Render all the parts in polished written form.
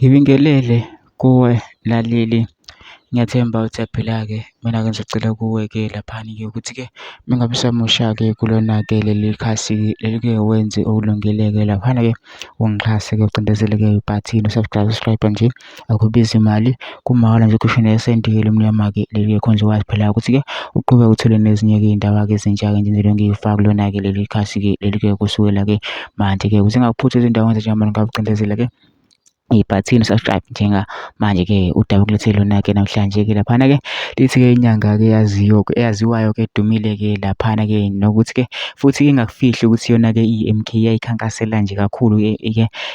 Ngibingelele kuwe laleli, ngiyathemba uthaphila-ke. Mina-ke ngizocela kuwe-ke laphana-ke ukuthi-ke mengabe usamusha-ke kulona-ke leli khasi leli-ke wenze okulungile-ke laphana-ke ungixhase-ke ucindezeleke ibhathini subscribe nje, akubizi imali, kumahhala nje kusho ne-send-ke lemnyama-ke leli-ke khona uzokwazi phela ukuthi-ke uqhubeke uthole nezinye-ke iy'ndaba-ke ezintsha-ke nje engizobe ngiyifaka kulona-ke leli khasi-ke leli-ke kusukela-ke manje-ke ukuze ngakuphuthi izindawo njengamanje ngabe ucindezela-ke ibhathini subscribe njengamanje-ke udaba kulethele lona-ke namhlanje-ke laphana-ke lithi-ke inyanga-ke eyaziwayo-ke edumile-ke laphana-ke nokuthi-ke futhi ingakufihli ukuthi yona-ke i-MK yayikhankasela nje kakhulu-ke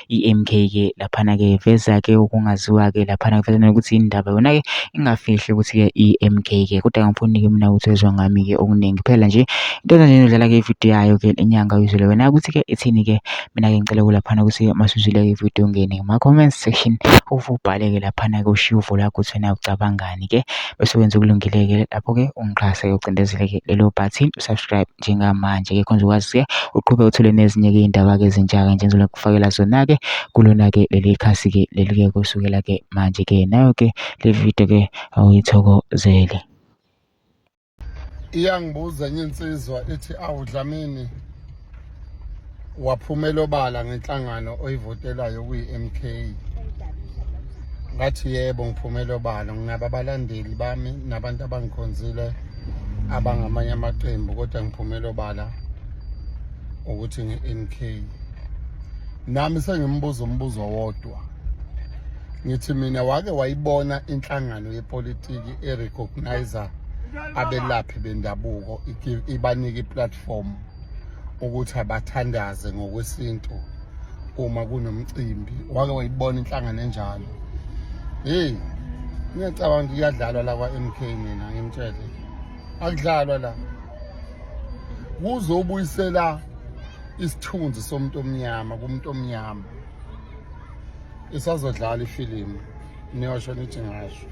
i-MK-ke laphana-ke veza-ke okungaziwa-ke laphana veza nokuthi indaba yona-ke ingafihli ukuthi-ke i-MK-ke kodwa ngifuni-ke mina ukuthi ezwa ngami-ke okuningi phela nje into nje nodlala-ke ividiyo yayo-ke inyanga uyizwile wena ukuthi-ke ithini-ke. Mina-ke ngicela kulaphana ukuthi masuzwile-ke ividiyo ungene kuma-comment section ubhale-ke laphana-ke ushiye uvo lakho ukuthi wena ucabangani-ke bese wenza okulungile-ke lapho-ke ungixhase-ke ucindezele-ke lelo bhathini subscribe njengamanje-ke khona uzokwazi-ke uqhubeke uthole nezinye-ke iy'ndaba-ke ezintsha-ke nje engizobe ngikufakela zona-ke kulona-ke leli khasi-ke leli-ke kusukela-ke manje-ke nayo-ke le video-ke awuyithokozele. Iyangibuza enye insizwa ethi awu Dlamini waphumela obala ngenhlangano oyivotelayo kuyi-MK. Ngathi yebo ngiphumela obala, nginabo abalandeli bami nabantu abangikhonzile abangamanye amaqembu, kodwa ngiphumela obala ukuthi nge-MK. Nami sengimbuza umbuzo wodwa, ngithi mina wake wayibona inhlangano yepolitiki erecognizer abelaphi bendabuko ibanike i-platform ukuthi abathandaze ngokwesintu uma kunomcimbi? Wake wayibona inhlangano enjalo? Ngiyacabanga ukuthi kuyadlalwa la kwa-MK. Mina ngimtshele akudlalwa la, kuzobuyisela isithunzi somuntu omnyama kumuntu omnyama. Isazodlala ifilimu niyosho nithi ngasho.